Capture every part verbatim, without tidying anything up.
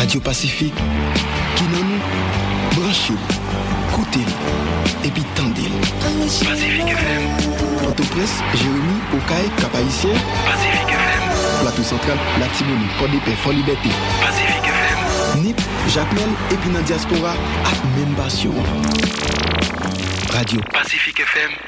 Radyo Pasifik, ki nan nou, branche l, koute l, epi tande l. Pasifik F M. Pòtoprens, Jeremi, Okay, Kap Ayisyen. Pasifik F M. Plato Santral, Latibonit, Pòdepè, Fò Libète. Pasifik F M. Nip, Jakmèl, epi nan dyaspora, ak menm pasyon an. Radyo Pasifik F M,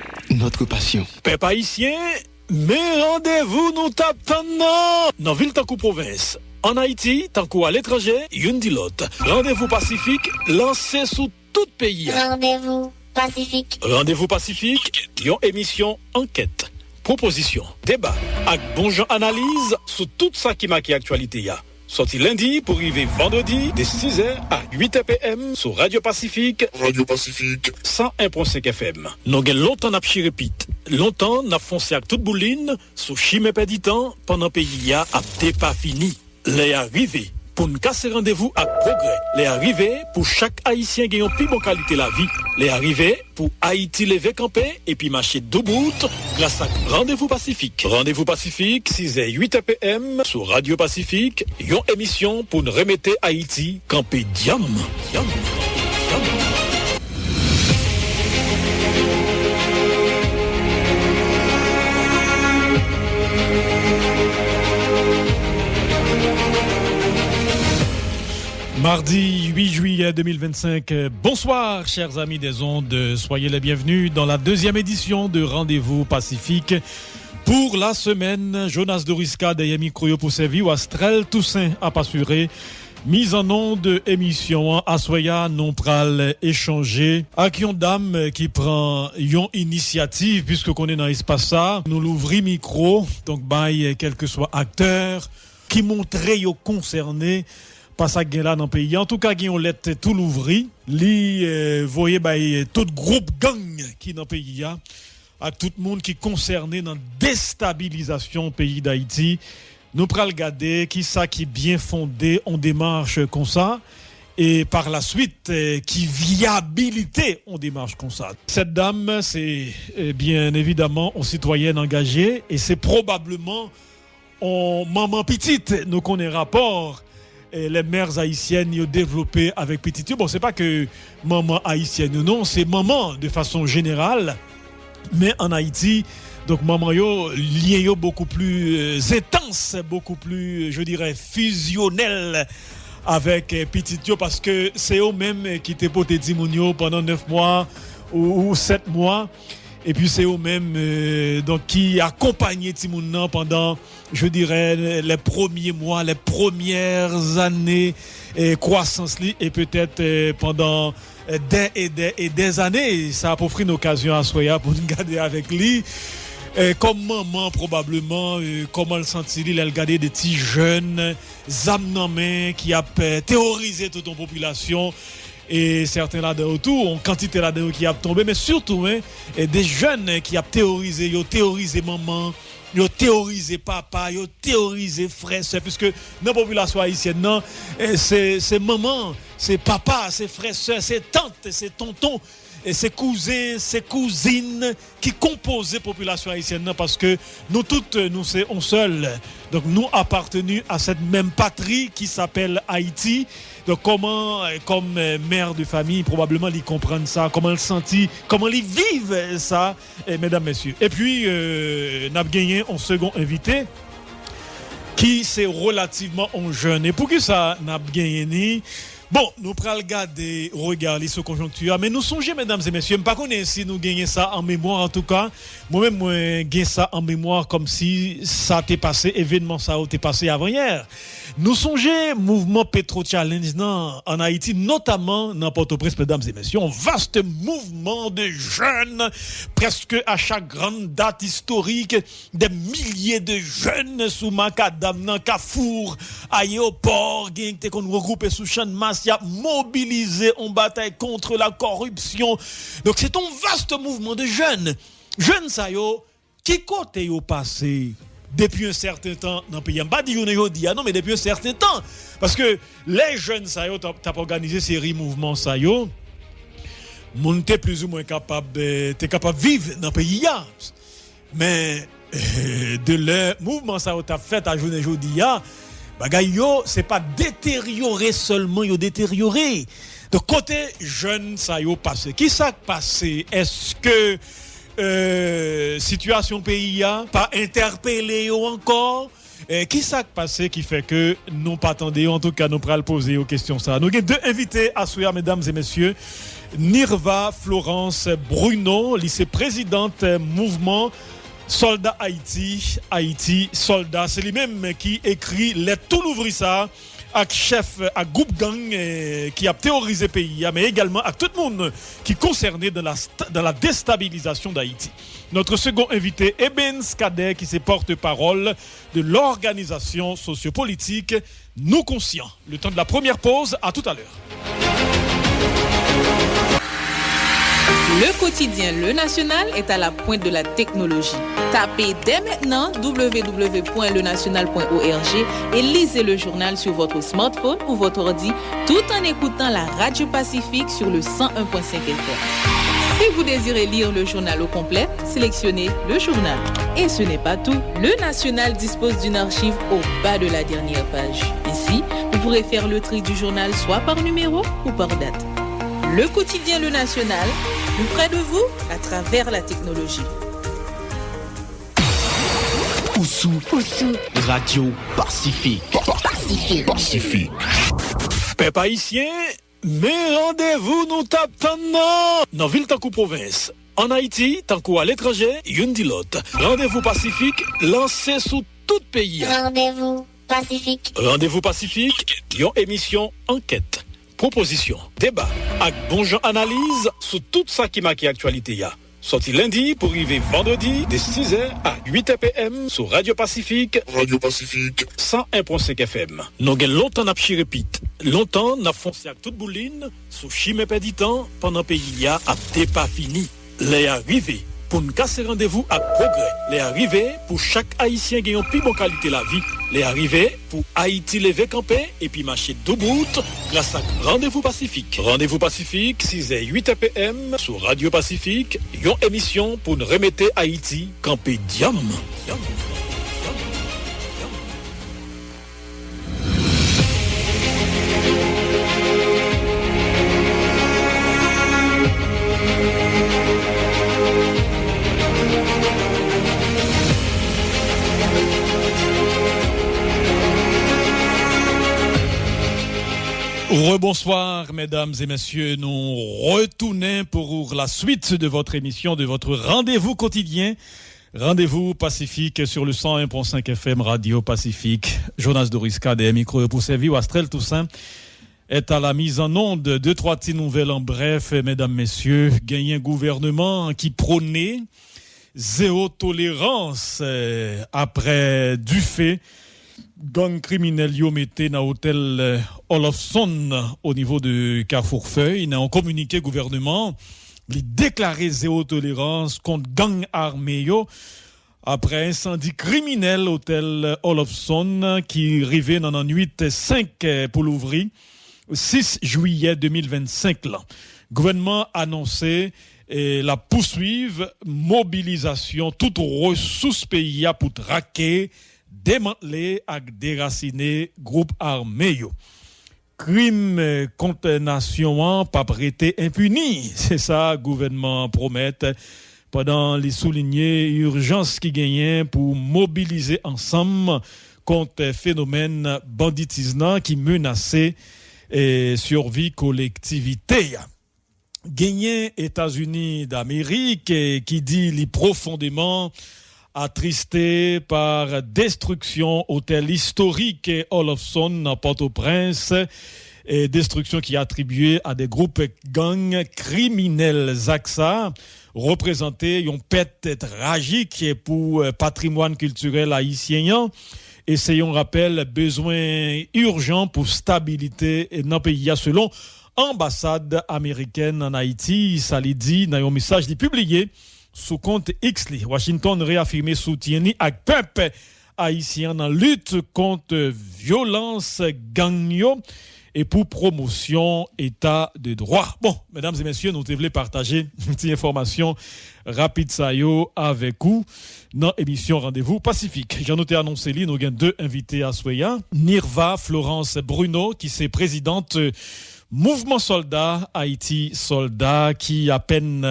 notre passion. Pèp ayisyen, men randevou nou t ap tann nan! Nan vil tankou pwovens, ann Ayiti, tankou aletranje, youn di lòt. Randevou Pasifik lanse sou tout peyi a. Randevou Pasifik. Randevou Pasifik, yon emisyon ankèt, pwopozisyon, deba, ak bon jan analiz sou tout sa ki make aktyalite a. Sòti lendi pou rive vandredi de sizè a uitè P M sou Radyo Pasifik, Radyo Pasifik san en pwen senk F M. Nou gen lontan n ap chire pit, lontan n ap fonse ak tout boulin sou chimen pèdi tan pandan peyi a ap depafini. Lè a rive pou n kase randevou ak pwogrè. Lè a rive pou chak Ayisyen gen yon pi bon kalite lavi. Lè a rive pou Ayiti leve kanpe epi mache doubout gras ak Randevou Pasifik. Randevou Pasifik, sizè, uitè P M, sou Radyo Pasifik, yon emisyon pou n remete Ayiti kanpe dyanm, dyanm, dyanm. Mardi huit juillet deux mille vingt-cinq. Bonsoir, chers amis des ondes. Soyez les bienvenus dans la deuxième édition de Rendez-vous Pacifique pour la semaine. Jonas Doriska dèyè mikwo yo pou sèvi w. Astrel Toussaint ap asire mizannonn de emisyon an. Aswè a, nou pral echanje ak yon dam ki pran yon inisyativ, piske konnen nan espas sa, nou louvri mikwo, donk bay kèlkeswa aktè ki montre yo konsène pa sa k gen la nan peyi a. Antouka, gen yon lèt tou louvri. Li, eh, voye bay tout gwoup gang ki nan peyi a, ak tout moun ki konsène nan destabilizasyon peyi Dayiti. Nou pral gade ki sa ki byen fonde on demach konsa, e par la suite, eh, ki vyabilite on demach konsa. Cette dame, c'est, eh, bien évidemment, on citoyenne engagée, e se pwobableman on manman pitit. Nou konnen rapò, eh, les mères haïtiennes yo devlope avèk pitit yo. Bon, se pa ke manman ayisyèn yo non, se manman de fason jeneral. Men ann Ayiti, donk, manman yo, lyen yo bokou pli, eh, entans, bokou pli, je dirais, fizyonèl avèk, eh, pitit yo, paske se yo menm ki te pote timoun yo pandan nèf mwa ou, ou sèt mwa. Epi se yo menm, eh, donk, ki akonpanye timoun nan pandan, je dirais, les premiers mois, les premières années, eh, kwasans li, e petèt, eh, pandan, eh, des et des et des années. Sa ap ofri n okazyon aswè a pou n gade avèk li, eh, kòm manman, pwobableman, eh, kòman l santi li lè l gade de ti jèn, zam nan men, ki ap, eh, teworize tout yon popilasyon, e sèten ladan yo tou, yon kantite ladan yo ki ap tonbe, men sitou, en, eh, de jèn, eh, ki ap teworize, yo teworize manman, yo teworize papa, yo teworize frè, sè, piske nan popilasyon ayisyèn nan, eh, se, se manman, se papa, se frè, sè, se tant, se tonton, eh, se kouzen, se kouzin ki konpoze popilasyon ayisyèn nan, paske nou tout, eh, nou se on sèl. Donk, nous appartenons à cette même patrie qui s'appelle Haïti. Donk, kòman, eh, kòm, eh, mère de famille, pwobableman li konprann sa, kòman l santi, kòman li viv, eh, sa, eh, medam, mesye. Epi, eh, n ap genyen on segon envite ki se relativman on jèn. E poukisa n ap genyen ni? Bon, nou pral gade rega li sou konjonkti a, men nou sonje, medam e mesye, m pa konnen si nou genyen sa an memwa, antouka, mwen menm, mwen gen sa an memwa kòmsi sa te pase, evènman sa yo te pase avanyè. Nou sonje mouvman Petro Challenge nan, ann Ayiti, notaman nan Pòtoprens, medam e mesye, yon vaste mouvman de jèn, prèske a chak grann dat istorik, des milliers de jeunes sou makadam nan Kafou, Ayewopò, gen te konn regwoupe sou Channmas, y ap mobilize on batay contre la corruption. Donk, se te yon vaste mouvman de jèn. Jèn sa yo, ki kote yo pase depi yon sèten tan nan peyi a? M pa di jounen jodi a non, men depi yon sèten tan. Paske lè jèn sa yo t ap, t ap òganize seri mouvman sa yo, moun te plizoumwen kapab, eh, te kapab viv nan peyi a. Men, de lè mouvman sa yo t ap fèt a jounen jodi a, Bagay yo, se pa deteryore sèlman yo deteryore. Donk, kote jèn sa yo pase? Ki sa k pase? Èske, euh, sitiyasyon peyi a pa entèpele yo ankò? Eh, ki sa k pase ki fè ke nou pa tande yo? Antouka, nou pral poze yo kesyon sa a. Nou gen de envite aswè a, medam e mesye. Nirva Florence Bruno, li se prezidant mouvman Sòlda Ayiti, Ayiti Sòlda. Se li menm ki ekri lèt tou louvri sa a ak chèf, ak gwoup gang, eh, ki ap teworize peyi a, men egalman ak tout moun ki konsène dans la st-, dans la déstabilisation d'Haïti. Notre second invité, Ebens Kader, ki se pòtpawòl de l'organisation sociopolitique Nous Conscients. Le temps de la première pause, à tout à l'heure. Le quotidien Le National est à la pointe de la technologie. Tapez dès maintenant w w w point le national point org et lisez le journal sur votre smartphone ou votre ordi tout en écoutant la Radio Pacifique sur le cent un point cinq F M. Si vous désirez lire le journal au complet, sélectionnez le journal. Et ce n'est pas tout. Le National dispose d'une archive au bas de la dernière page. Ainsi, vous pourrez faire le tri du journal soit par numéro ou par date. Le quotidien Le National, plus près de vous, à travers la technologie. Ou sou, ou sou Radio Pacifique. Pacifique. Pacifique. Pèp ayisyen, men randevou nou t ap tann nan. Nan vil tankou pwovens, ann Ayiti, tankou aletranje, youn di lòt. Randevou Pasifik lanse sou tout peyi a. Randevou Pasifik. Randevou Pasifik, yon emisyon ankèt, pwopozisyon, deba, ak bon jan analiz sou tout sa ki make aktyalite a. Sòti lendi pou rive vandredi de sis è a uit è P M sou Radio Pacifique, Radio Pacifique, san en pwen senk F M. Nou gen lontan n ap chire pit, lontan n ap fonse ak tout boulin sou chimen pèdi tan pandan peyi a ap depafini. Lè a rive pou n kase randevou ak pwogrè. Lè a rive pou chak Ayisyen gen yon pi bon kalite lavi. Lè a rive pou Ayiti leve kanpe epi mache doubout gras ak Randevou Pasifik. Randevou Pasifik, sis è, uit è P M, sou Radio Pacifique, yon emisyon pou n remete Ayiti kanpe dyanm. Rebonsoir, mesdames et messieurs. Nou retounen pour la suite de votre émission, de votre rendez-vous quotidien. Rendez-vous Pacifique sur le cent un point cinq F M Radio Pacifique. Jonas Doris K, dèyè mikwo yo pou sèvi w, Astrel Toussaint est à la mise en onde. De twa ti nouvèl an brèf, medam, mesye. Genyen gouvènman ki pwone zewo tolerans, eh, aprè dife gang kriminèl yo mete nan otèl, eh, Olofsonn o nivo de Kafou Fèy. Nan yon kominike gouvènman, li deklare zewo tolerans kont gang ame yo aprè ensandi kriminèl otèl Olofsonn ki rive nan lannwit senk pou louvri sis jiyè de mil vennsenk lan. Gouvènman anonse, eh, l ap pouswiv mobilizasyon tout resous peyi a pou trake, demantle ak derasine gwoup ame yo. Krim, eh, kont nasyon an p ap rete enpini. Se sa gouvènman an pwomèt, pandan li soulinye ijans ki genyen pou mobilize ansanm kont fenomèn banditis lan ki menase, eh, sivi kolektivite a. Genyen Etazini Damerik, eh, ki di li pwofondeman atriste pa destriksyon otèl istorik Olofsonn nan Pòtoprens, eh, destriksyon ki atribye a de gwoup gang kriminèl. Zak sa a reprezante yon pèt trajik pou, eh, patrimwàn kiltirèl ayisyen an, e se yon rapèl bezwen ijan pou stabilite nan peyi a, selon anbasad amerikèn ann Ayiti, sa li di nan yon mesaj li pibliye sou kont X li. Washington reyafime soutyen li ak pèp ayisyen an nan lit kont vyolans gang yo. e pou pwomosyon eta de dwa. Bon, medam e mesye, nou te vle pataje ti enfòmasyon rapid sa yo avèk ou nan emisyon Randevou Pasifik. Jan nou te anonse li, nou gen de envite aswè a. Nirva Florence Bruno, ki se prezidant Mouvman Sòlda Ayiti, Sòlda, ki apèn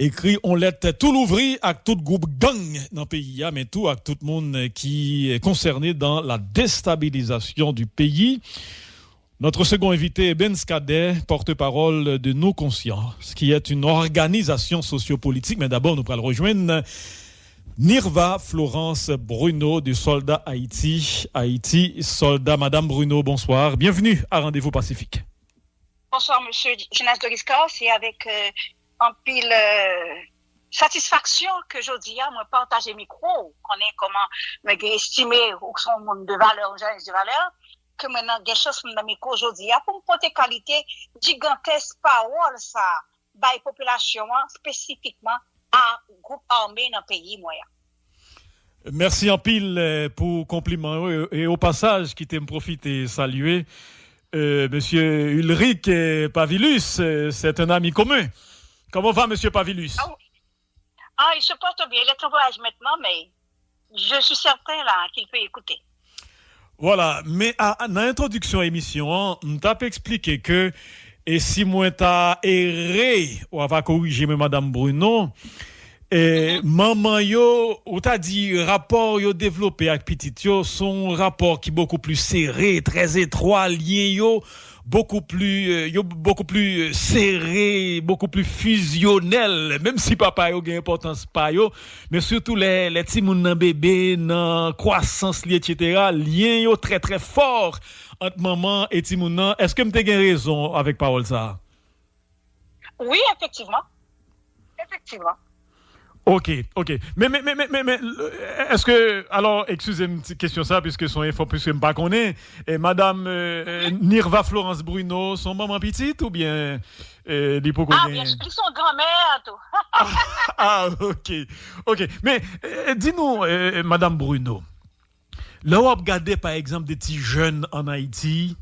ekri on lèt tou louvri ak tout gwoup gang nan peyi a, men tou ak tout moun ki konsène dans la déstabilisation du pays. Notre second invité est Bens Cadet, porte-parole de Nous Conscients, qui est une organisation sociopolitique. Men dabò, nou pral rejwenn Nirva Florence Bruno de Sòlda Ayiti. Ayiti, Sòlda. Madam Bruno, bonsoir. Bienvenue à Rendez-vous Pacifique. Bonsoir, Mesye Jonas Doriscar. Se avèk euh, anpil euh, satisfaksyon ke jodi a mwen pataje mikwo. Ou konnen kòman mwen gen estime ou se yon moun de valè, yon jounalis de valè, ke mwen nan gen chans mwen nan mikwo jodi a pou m pote kalite jigantès pawòl sa a bay popilasyon an, espesifikman a gwoup ame nan peyi mwen an. Mèsi anpil euh, pou konpliman yo. E o pasaj, kite m pwofite salye euh, Mesye Ulric euh, Pavilus, euh, c'est un ami commun. Comment va, Monsieur Pavilus? Ah, il se porte bien. Il est en voyage maintenant, mais je suis certain là qu'il peut écouter. Vwala, men a, a, nan entwodiksyon emisyon an, m t ap eksplike ke e si mwen ta ere, w a va korije mwen, Madanm Bruno, e, manman yo, ou ta di rapò yo devlope ak pitit yo, se yon rapò ki bokou pli sere, trè etwa, lyen yo bokou pli, euh, yo bokou pli euh, sere, bokou pli fizyonèl, menm si papa yo gen enpòtans pa yo, men sitou lè, lè timoun nan bebe, nan kwasans li, etsetera, lyen yo trè, trè fò ant manman e timoun nan. Èske m te gen rezon avèk pawòl sa a? Wi, efektivman. Efektivman. Ok, ok. Men, men, men, men, men, men, èske, alò, eskize m ti kesyon sa, piske se yon enfo, piske m pa konnen. E, Madam euh, Nirva Florence Bruno, se yon manman pitit oubyen euh, li poko Ah, gen. Byen si, li se yon granmè tou. Ah, ok. Ok. Men, euh, di nou, euh, Madam Bruno, lè w ap gade, pa egzanp, de ti jèn ann Ayiti,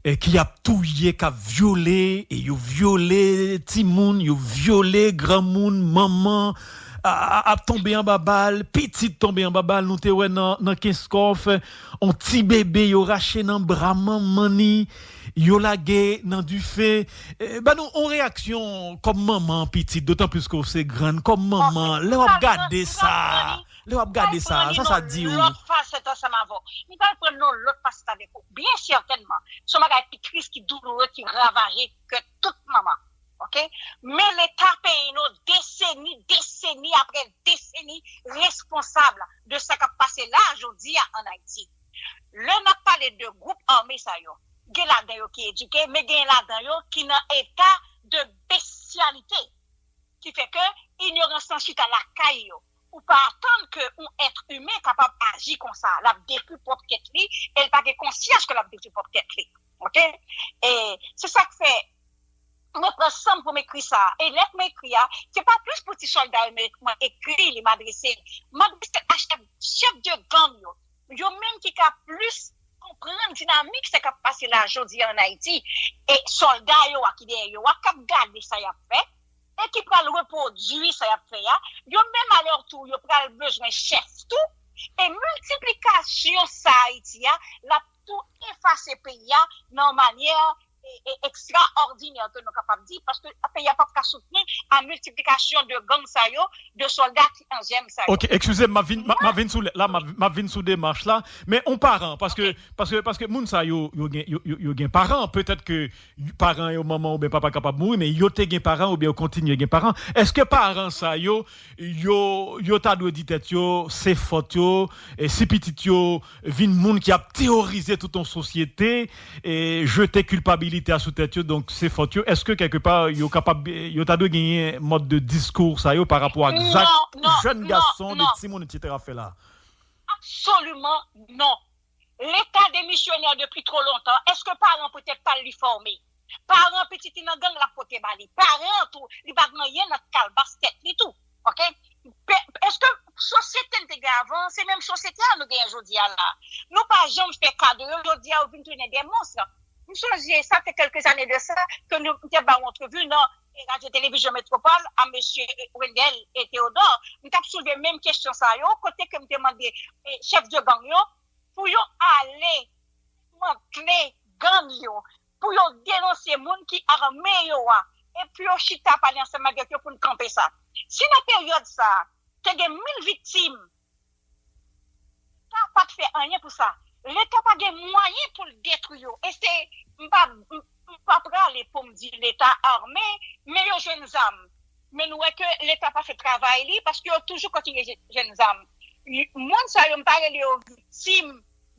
e ki ap touye, k ap vyole, e yo vyole timoun, yo vyole granmoun, manman, a, a, ap tonbe anba bal, pitit tonbe anba bal, nou te wè nan, nan Kenskòf, on ti bebe yo rache nan bra manman ni, yo lage nan dife. E, ban nou on reyaksyon kòm manman pitit, dotan plis ke w se grann, kòm manman, lè w ap gade sa, lè w ap gade sa, sa sa di w? Lòt fasèt ansanm avè w. M pral pran yon lòt fasèt avèk ou. Byen sètènman, se yon bagay ki tris, ki douloure, ki ravaje kè tout manman. Ok? Men Leta peyi nou, deseni, deseni apre deseni, responsab de sa k ap pase la, jodi a, ann Ayiti. Lè n ap pale de gwoup ame sa yo, gen ladan yo ki edike, men gen ladan yo ki nan eta de bestyalite, ki fè ke inyorans lan chita lakay yo. Ou pa atann ke yon èt imen kapab aji konsa. L ap detwi pwòp tèt li, e l pa gen konsyans ke l ap detwi pwòp tèt li. Ok? E se sa k fè mwen pran san m pou m ekri sa. E lèt mwen ekri a, se pa plis pou ti sòlda yo mwen ekri li, m adrese l. M adrese l a chèf, chèf de gang yo. Yo menm ki ka plis konprann dinamik sa k ap pase la jodi a ann Ayiti. E sòlda yo a ki dèyè yo a, k ap gade sa y ap fè, e ki pral repwodui sa y ap fè a, yo menm alètou, yo pral bezwen chèf tou. E miltiplikasyon sa Ayiti a, l ap tou efase peyi a nan yon manyè e, e ekstraòdinè ke nou kapab di, paske peyi a p ap ka soutni a miltiplikasyon de gang sa yo, de sòlda ki an jèm sa yo. Ok, eskize m, m ap vin, m ap, m ap vin sou lèt la, m ap, m ap vin sou demach la, men on paran, paske, paske, paske moun sa yo, yo gen, yo, yo, yo gen paran, petèt ke paran yo, manman oubyen papa kapab mouri, men yo te gen paran oubyen yo kontinye gen paran. Èske paran sa yo, yo, yo ta dwe di tèt yo, se fòt yo, e si pitit yo vin moun ki ap teworize tout yon sosyete, e jete kilpabilite a sou tèt yo, donk se fòt yo. Èske kèlkepa yo kapab, yo ta dwe genyen mòd de diskou sa yo pa rapò ak zak jèn gason, de timoun, etsetera fè la? Absoliman non. Leta demisyonè depi twò lontan. Èske paran petèt pa l li fòme? Paran pitit li nan gang l ap pote ba li. Paran tou, li pa gen anyen nan kalbas tèt li tou. Ok? Èske sosyete n te gen avan, se menm sosyete a nou genyen jodi a la? Nou pa janm fè ka de yo, jodi a yo vin tounen de mons. M sonje, sa fè kèlke zane de sa, ke nou, m te ba yon antrevi nan, e, Radyo Televizyon Metropole a mesye Wendell e Theodore. M t ap soulve menm kesyon sa yo, kote ke m te mande, e, chèf de gang yo pou yo ale mantle gang yo, pou yo denonse moun ki ame yo a, e pou yo chita pale ansanm avèk yo pou n kanpe sa. Si nan peryòd sa a, te gen mil viktim, Leta pa t fè anyen pou sa. Leta pa gen mwayen pou l detwi yo. E se, m pa, m, m pa prale pou m di Leta ame, men yo jwenn zam. Men nou wè ke Leta pa fè travay li, paske yo toujou kontinye je-, jwenn zam. Y-, moun sa yo, m pa rele yo viktim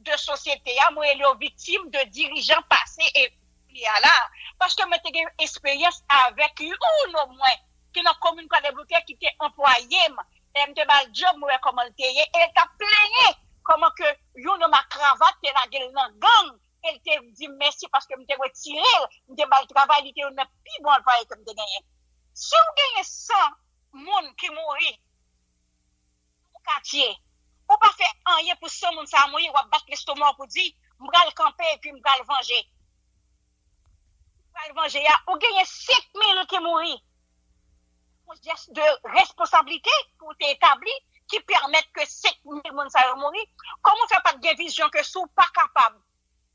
de sosyete a, mwen rele yo viktim de dirijan pase e kounye a la. Paske mwen te gen esperyans avèk youn omwen ki nan komin Kwadèboukè ki te anplwaye m. E m te ba l djòb, mwen wè kòman l te ye. E l t ap plenyen kòman ke youn nonm a kravat te lage l nan gang. E l te di m mèsi paske m te retire l, m te ba l travay, li te youn nan pi bon anplwaye ke m te genyen. Si w genyen san moun ki mouri nan yon katye, ou pa fè anyen pou san moun sa a mouri, w ap bat lestoma w pou di, m pral kanpe epi m pral vanje. Pral vanje a, ou genyen senk mil ki mouri. Yon jès de responsablite pou w te etabli ki pèmèt ke senk mil moun sa yo mouri. Kòman w fè pa t gen vizyon ke si w pa kapab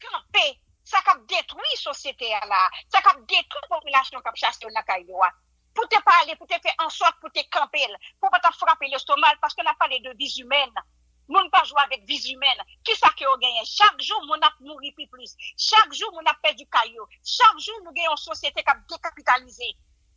kanpe sa k ap detwi sosyete a la, sa k ap detwi popilasyon k ap chase yo nan kay yo a, pou te pale, pou te fè ansòt pou te kanpe l, pou pa t ap frape lestoma l, paske n ap pale de vi imèn. Moun pa jwe avèk vi imèn. Kisa ke yo genyen? Chak jou, moun ap mouri pi plis. Chak jou, moun ap pèdi kay yo. Chak jou, nou gen yon sosyete k ap dekapitalize.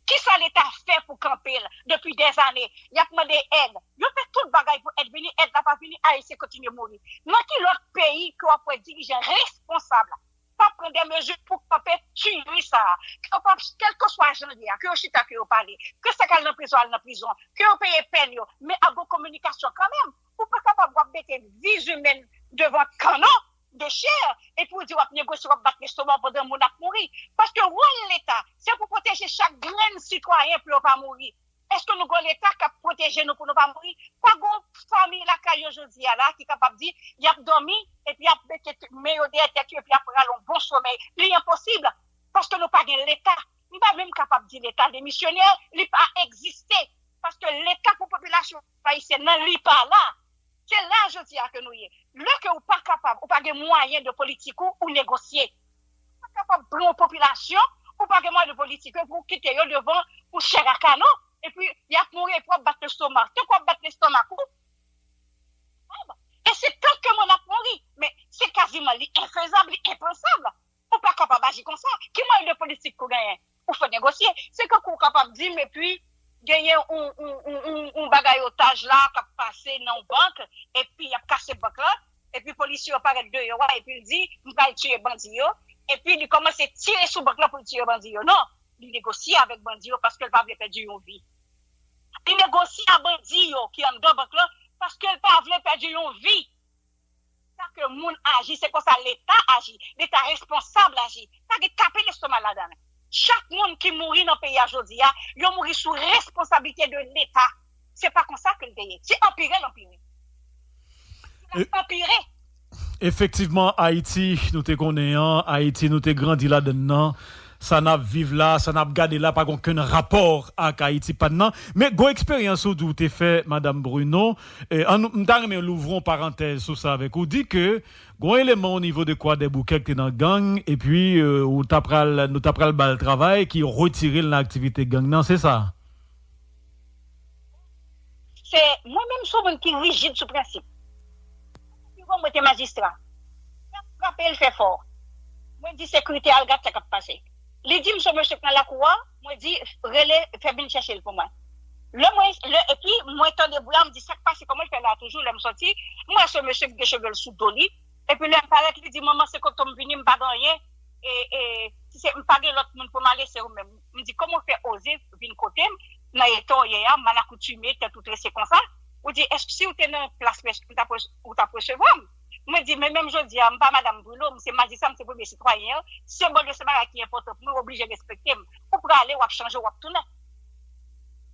Kisa Leta fè pou kanpe l depi dèzane? Y ap mande èd. Yo fè tout bagay pou èd vini, èd la pa vini, Ayisyen kontinye mouri. Nan ki lòt peyi ke w ap wè dirijan responsab pa pran de mezi pou kanpe tiyri sa a? Ke yo pa, kèlkeswa jan l ye a, ke yo chita, ke yo pale, ke sa k al nan prizon, al nan prizon, ke yo peye pèn yo, men ak yon kominikasyon kanmenm. Ou pa kapab w ap mete vi imèn devan kanon de chè, epi w di w ap negosye, w ap bat lestoma w pandan moun ap mouri. Paske wòl Leta, se pou pwoteje chak grenn sitwayen pou yo pa mouri. Èske nou gen yon Leta k ap pwoteje nou pou nou pa mouri? Pa gen yon fanmi lakay yo jodi a la ki kapab di y ap dòmi, epi y ap mete men yo dèyè tèt yo, epi y ap pral yon bon somèy. Li enposib, paske nou pa gen Leta. M pa menm kapab di Leta demisyonè, li pa egziste. Paske Leta pou popilasyon ayisyèn nan, li pa la. Se la jodi a ke nou ye. Lè ke ou pa kapab, ou pa gen mwayen de politik ou, ou negosye. Ou pa kapab pran yon popilasyon, ou pa gen mwayen de politik ou pou w kite yo devan yon chè a kanon, epi y ap mouri, epi w ap bat lestomak. Tank w ap bat lestomak ou, e se tank ke moun ap mouri. Men se kaziman, li enfezab, li enpansab. Ou pa kapab aji konsa. Ki mwayen de politik ke w genyen? Ou fè negosye. Se tankou w kapab di m, epi genyen yon, yon, yon, yon, yon bagay otaj la k ap pase nan yon bank, epi y ap kase bank la, epi polisye yo parèt deyò a, epi l di, m pral tiye bandi yo, epi li kòmanse tire sou bank la pou l tiye bandi yo. Non, li negosye avèk bandi yo paske l pa vle pèdi yon vi. Li negosye a bandi yo ki anndan bank la paske l pa vle pèdi yon vi. Sa ke moun aji, se konsa Leta aji. Leta responsab aji. Pa gen tape lestoma ladan l. Chak moun ki mouri nan peyi a jodi a, yo mouri sou responsablite de Leta. Se pa konsa ke l te ye. Se anpire l anpire. L ap anpire. Efektivman, Ayiti nou te konnen an, Ayiti nou te grandi ladan l nan, sa n ap viv la, sa n ap gade la, pa gen okenn rapò ak Ayiti pa n nan. Men gwo eksperyans ou di w te fè, Madam Bruno, e, an nou, m ta renmen louvri yon parantèz sou sa avèk ou. Di ke gwo eleman o nivo de Kwadèboukè ki te nan gang, epi, e, ou ta pral, nou ta pral ba l travay, ki retire l nan aktivite gang nan, se sa? Se, mwen menm, se yon moun ki rijid sou prensip. Pi bon, mwen te majistra. L ap frape, l fè fò. Mwen di sekirite, al gad sa k ap pase. Li di m se yon mesye k nan lakou a, mwen di, rele, fè vin chèche l pou mwen. Lè mwen, lè, epi mwen tande bri a, m di, sa k pase, kòman l fè la toujou, lè m sòti, m wè se yon mesye ki gen cheve l sou do li. Epi lè m parèt, li di, manman, se kote w m vini, m pa gen anyen. E, e, si se, m pa gen lòt moun pou m ale, se ou menm. M di, kòman w fè oze vin kote m, nan eta w ye a, mal akoutume, tèt ou trese konsa? Ou di, èske si w te nan plas pèsonn, ou t ap rese-, ou t ap resevwa m? Mwen di, men menm jodi a, m pa Madanm Bruno, m se majistra, m se premye sitwayen an. Senbòl yo se bagay ki enpòtan pou mwen, w oblije respekte m. Ou prale, w ap chanje, w ap tounen.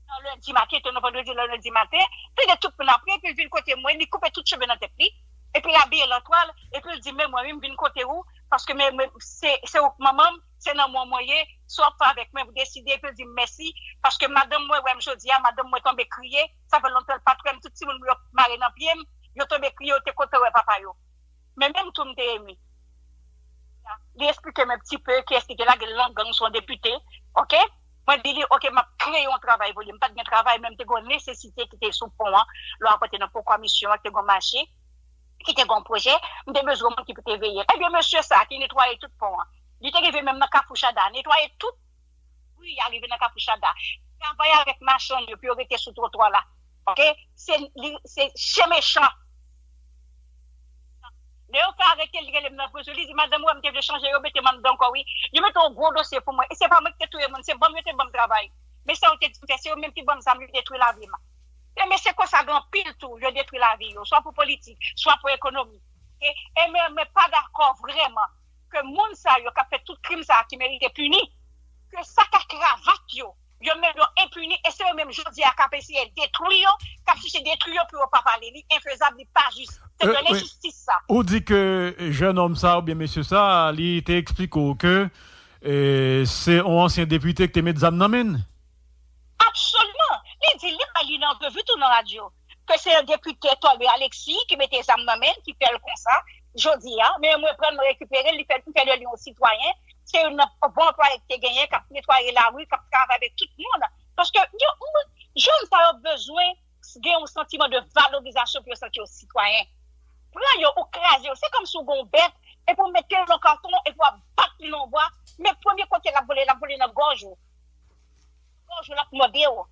Nan lendi maten, te nan vandredi, nan lendi maten, tande tout moun ap ri, epi l vin kote mwen, li koupe tout cheve nan tèt li, epi l abiye l an twal, epi l di, men mwen, wi, m vin kote ou, paske men, men, se, se ou k manman m, se nan men w mwen ye, sa w ap fè avèk mwen, pou deside, epi l di m mèsi, paske madanm mwen wè m jodi a, madanm mwen tonbe kriye, sa fè lontan l pa t wè m, tout timoun mwen yo mare nan pye m, yo tonbe kriye, yo te kontan wè papa yo. Men menm tou m te emi. Li eksplike m un petit peu kiyès ki te lage l nan gang sou yon depite, oke? Mwen di li, oke, m ap kreye yon travay pou li. M pa t gen travay, men m te gen yon nesesite ki te sou pon an, lè w ap antre nan pon komisyon an, ki te gen yon mache, ki te gen yon pwojè, m te bezwen yon moun ki pou te veye l. Ebyen, mesye sa a ki netwaye tout pon an, li te rive menm nan Kafou Chada, netwaye tout wi, y a rive nan Kafou Chada. Travay avèk machann yo pou yo rete sou twotwa la. Oke? Se, li, se chen mechan. Lè yo fè arete l, li rele m nan prizon, li di, madanm, ou wè m te vle chanje, yo mete m anndan ankò, wi. Yo mete yon gwo dosye pou mwen. E se pa mwen ki te touye moun, se banm yo te banm travay. Men sa yo te di m fè, se yo menm ki banm zam, yo detwi lavi m. E men se konsa gen anpil tou, yo detwi lavi yo, swa pou politik, swa pou ekonomi. E, e men, men pa dakò vrèman ke moun sa yo k ap fè tout krim sa a ki merite pini, ke sa k a kravat yo, yo menm yo enpini, e se yo menm jodi a k ap eseye detwi yo, k ap chèche detwi yo pou yo pa pale. Li enfezab, li pa jis. Se de lenjistis sa. Ou di ke jennonm sa oubyen mesye sa, li te eksplike w ke, e, se yon ansyen depite ki te met zam nan men l? Absoliman. Li di li bay li nan antrevi tou nan radyo ke se yon depite Tolbe Alexis ki mete zam nan men l, ki fè l konsa. Jodi a, men mwen pran l, mwen rekipere l, li fè, m fè de li yon sitwayen. Se youn nan bon anplwaye ki te genyen, k ap netwaye lari, k ap travay avèk tout moun. Paske yo, moun, jèn sa yo bezwen gen yon santiman de valorizasyon pou yo santi yo sitwayen. Pran yo, ou kraze yo. Se kòmsi w gen yon bèt, epi w mete l nan katon, epi w ap bat li nan bwa. Men premye kote l ap vole, l ap vole nan gòj ou. Gòj ou l ap mòde w.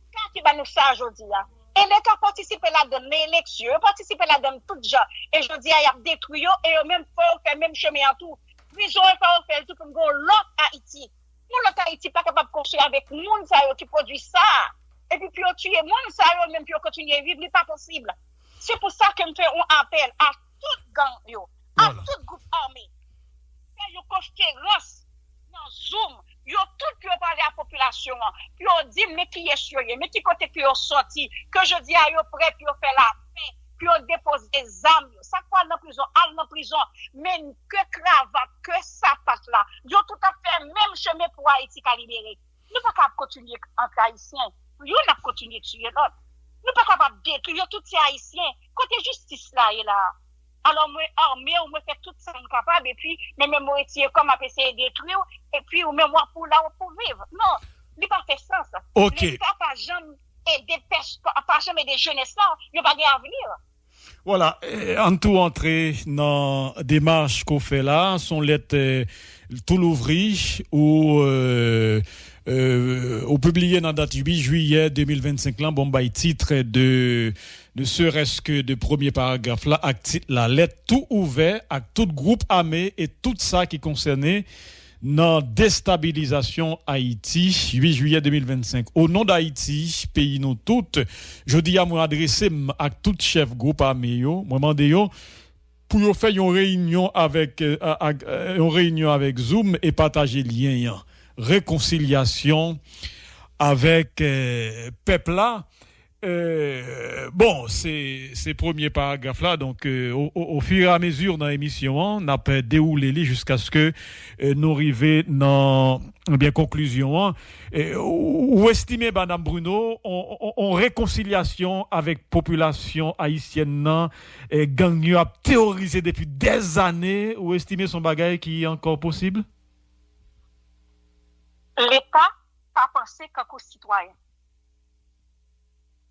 Leta ki ba nou sa jodi a. E Leta patisipe ladann nan eleksyon, yo patisipe ladann tout jan. E jodi a, y ap detwi yo, e yo menm fè yo fè menm chemen an tou. Prizon an fè yo fè l tou pou n gen yon lòt Ayiti. Yon lòt Ayiti pa kapab konstwi avèk moun sa yo ki pwodui sa a. Epi pou yo tiye moun sa yo, menm pou yo kontinye viv, li pa posib. Se pou sa ke m fè yon apèl a tout gang yo, a tout gwoup ame. Fè yon konferans nan Zoom, yo tout pou yo pale a popilasyon an, pou yo di m men kiyès yo ye, men ki kote ke yo sòti, ke jodi a yo prè pou yo fè lapè, pou yo depoze zam yo. Sa k pral nan prizon, al nan prizon, men ke kravat, ke sapat la, yo tout ap fè menm chemen pou Ayiti ka libere. Nou pa ka ap kontinye antre Ayisyen, youn ap kontinye tiye lòt. Nou pa kapab detwi yo, tout se Ayisyen. Kote jistis la ye la a? Alò mwen ame w, mwen fè tout sa m kapab, epi men menm mwen retire kò m ap eseye detwi w, epi ou menm w ap ou la w ap pou viv. Non, li pa fè sans. Leta pa janm ede pèsonn, pa janm ede jenès la, yo pa gen avni. Vwala, eh, ann tou antre nan demach ke w fè la, se yon lèt, eh, tou louvri ou, eh, eh, ou pibliye nan dat uit jiyè de mil vennsenk lan, bon, m bay tit de ne serait-ce que de premye paragraf la ak tit la, lèt tou ouvè ak tout gwoup ame e tout sa ki konsène nan destabilizasyon Ayiti, uit jiyè de mil vennsenk. O non d Ayiti, peyi nou tout, jodi a mwen adrese m ak tout chèf gwoup ame yo, mwen mande yo pou yo fè yon reyinyon avèk, eh, a- a- eh, yon reyinyon avèk Zoom e pataje lyen an. Rekonsilyasyon avèk, eh, pèp la. Eh, bon, se, se premye paragraf la. Donk, eh, o, o, o fur et à mesure nan emisyon an, n ap dewoule li jiskaske, eh, nou rive nan, ebyen, konklizyon an. Eh, ou, ou estime, Madam Bruno, on, on, on rekonsilyasyon avèk popilasyon ayisyèn nan, eh, gang yo ap teworize depi dè zane, ou estime se yon bagay ki ankò posib? Leta pa panse kankou sitwayen.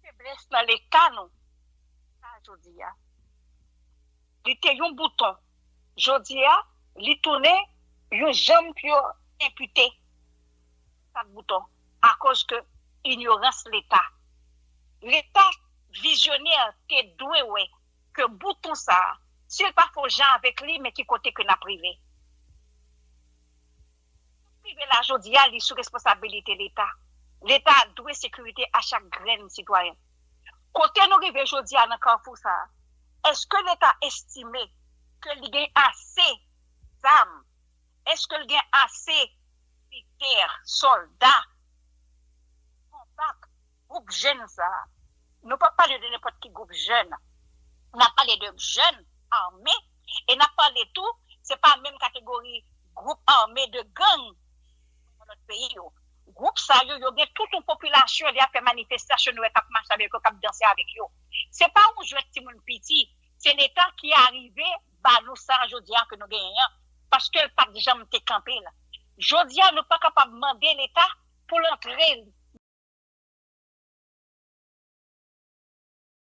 Feblès nan Leta nou, sa jodi a. Li te yon bouton. Jodi a, li tounen yon janm pou yo enpite sak bouton. Akoz ke inyorans Leta. Leta vizyonè te dwe wè ke bouton sa a, si l pa fè yon jan avèk li, men ki kote ke n ap rive. Rive la jodi a, li sou responsabilite Leta. Leta dwe sekirite a chak grenn sitwayen. Kote nou rive jodi a nan kafou sa a, èske Leta estime ke li gen ase zam? Èske l gen ase militè, sòlda, konbat gwoup jèn sa a? Nou p ap pale de nenpòt ki gwoup jèn. N ap pale de jèn ame e n ap pale tou se pa menm kategori gwoup ame de gang nan lòt peyi yo. Gwoup sa yo, yo gen tout yon popilasyon, lè y ap fè manifestasyon, nou wè k ap mache avèk yo, k ap danse avèk yo. Se pa yon jwèt timoun piti, se Leta ki arive ba nou sa jodi a ke nou genyen an, paske l pa t janm te kanpe l. Jodi a, nou pa kapab mande Leta pou l antre,